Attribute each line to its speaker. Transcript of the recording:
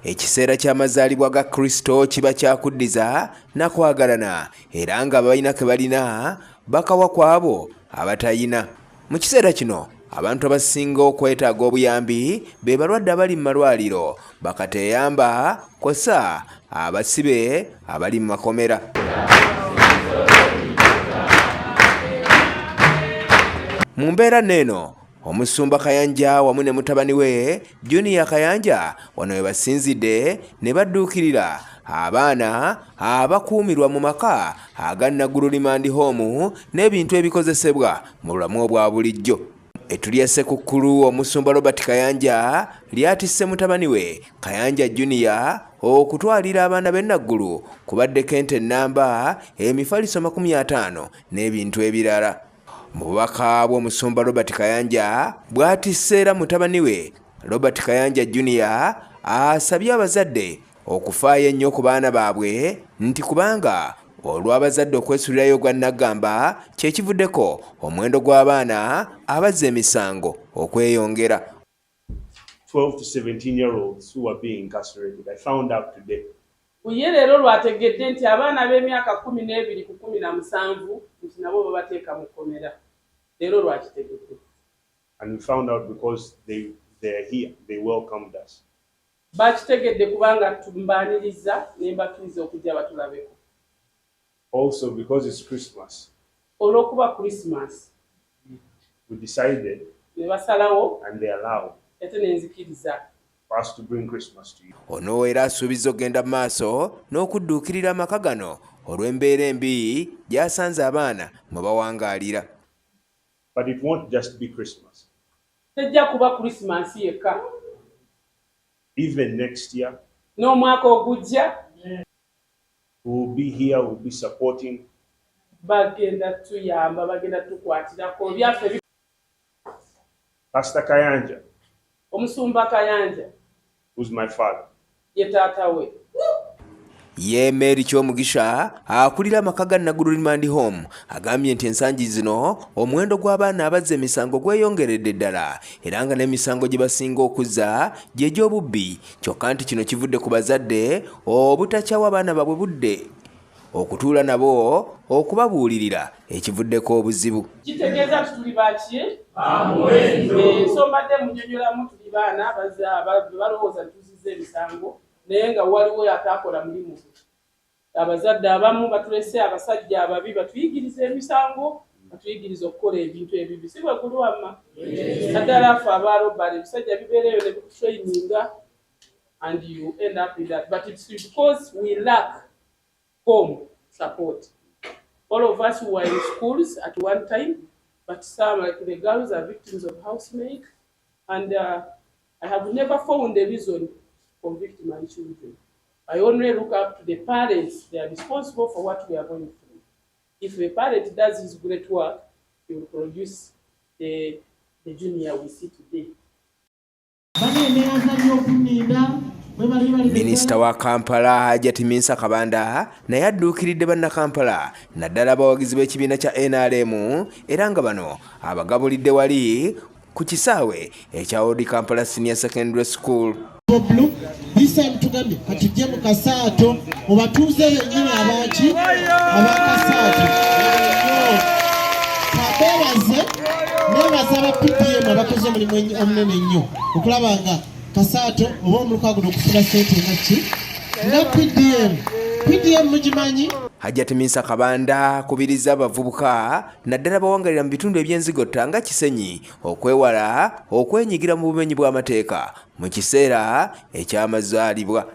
Speaker 1: Ekiseera ky'amazaalibwa ga Kristo kiba kya kuddiza na kwagalana era nga abalina ke balina bakawa ku abo abatayina. Mu kiseera kino abantu abasinga okwetaaga obuyambi be balwadde abali mu malwaliro, bakateeyamba kw'ossa abasibe abali mu makomera. Mu mbeera nno eno, Omusumba Kayanja wamu ne mutabani we Junior Kayanja wano we basinzidde ne badduukirira abaana abakuumirwa mu maka aga Naguru Remand Home n'ebintu ebikozesebwa mu bulamu obwa bulijjo. Ettu lya Ssekukkulu Omusumba Robert Kayanja lyatisse mutabani we Kayanja Junior okutwalira abaana b'e Naggulu kubaddeko ente ennamba, emifaliso 50 n'ebintu ebirala. Mu bubaka bw'Omusumba Robert Kayanja bw'atisse era mutabani we Robert Kayanja Junior asabye abazadde okufaayo ennyo ku baana baabwe nti kubanga olw'abazadde okwesulirayo ogwa nnaggamba kye kivuddeko omuwendo gw'abaana abazza emisango okweyongera.
Speaker 2: 12 to 17 year olds who are being incarcerated. I found out today.
Speaker 3: Ye leero lwategedde nti abaana b'emyaka 12 ku 17 nti nabo babateeka mu kkomera. Leero lwakitegedde.
Speaker 2: And we found out because they're here, they welcomed us.
Speaker 3: Bakitegedde kubanga mbaaniriza ne mbakkiriza okujja batulabeko.
Speaker 2: Also, because it's Christmas,
Speaker 3: Olw'okuba Christmas,
Speaker 2: we decided
Speaker 3: ne basalawo
Speaker 2: and they allowed
Speaker 3: ate ne nzikiriza
Speaker 2: for us to bring Christmas to you.
Speaker 1: Ono era asuubiza okugenda mu maaso n'okudduukirira amaka gano olw'embeera embi gy'asanze abaana mwe bawangaalira.
Speaker 2: But it won't just be Christmas.
Speaker 3: Tejja kuba Christmas yekka.
Speaker 2: Even next year,
Speaker 3: N'omwaka ogujja,
Speaker 2: we will be here, we'll be supporting.
Speaker 3: Bagenda tuyamba, bagenda tukwatirako byaffe.
Speaker 2: Pastor Kayanja,
Speaker 3: Omusumba Kayanja,
Speaker 2: who's my father,
Speaker 3: ye taata we,
Speaker 1: Ye Mary Kyomugisha akulira amaka ga Naguru Remand Home agambye nti ensangi zino omuwendo gw'abaana abazza emisango gweyongeredde ddala era nga n'emisango gye basinga okuzza gye gy'obubbi, kyokka nti kino kivudde ku bazadde obutakyawa abaana baabwe budde okutuula nabo okubabuulirira ekivuddeko obuzibu.
Speaker 3: Kitegeeza nti tuli baki? So mbadde munyonyolamu tuli baana balowooza ntuzizza emisango, naye nga waliwo ataakola mulimu gwe. Abazadde abamu batulese abasajja ababi batuyigiriza emisango, batuyigiriza okukola ebintu ebibi. Si bwe guli wamma? Naddala ffe abalobala ebisajja bibeereyo ne bikutraininga and you end up in that. But it's because we lack home support. All of us were in schools at one time, but some, like the girls, are victims of housemaid, and I have never found a reason to convict my children. I only look up to the parents. They are responsible for what we are going through. If a parent does his great work, he will produce the junior we see today.
Speaker 4: Baneneeyaza nnyo okunninda.
Speaker 1: Minisita wa Kampala Hajati Minsa Kabanda naye adduukiridde bannakampala, naddala abawagizi b'ekibiina kya NRM, era nga bano abagabulidde wali ku kisaawe ekya Old Kampala Senior Secondary School.
Speaker 4: Blue, this time tugambye katujje mu Kasaato mu batuuze bennyini abaki abakasaato. Kabeebaze, nebaza aba PDM abakoze omulimu omunene ennyo okulaba nga Kasaato oba omuluka guno okufuna sente nga ki nga PDM. PDM mugimanyi.
Speaker 1: Hajati Minsa Kabanda akubiriza abavubuka, naddala bawangalira mu bitundu ebyenzigotta nga Kisenyi, okwewala okwenyigira mu bumenyi bw'amateeka mu kiseera eky'amazaalibwa.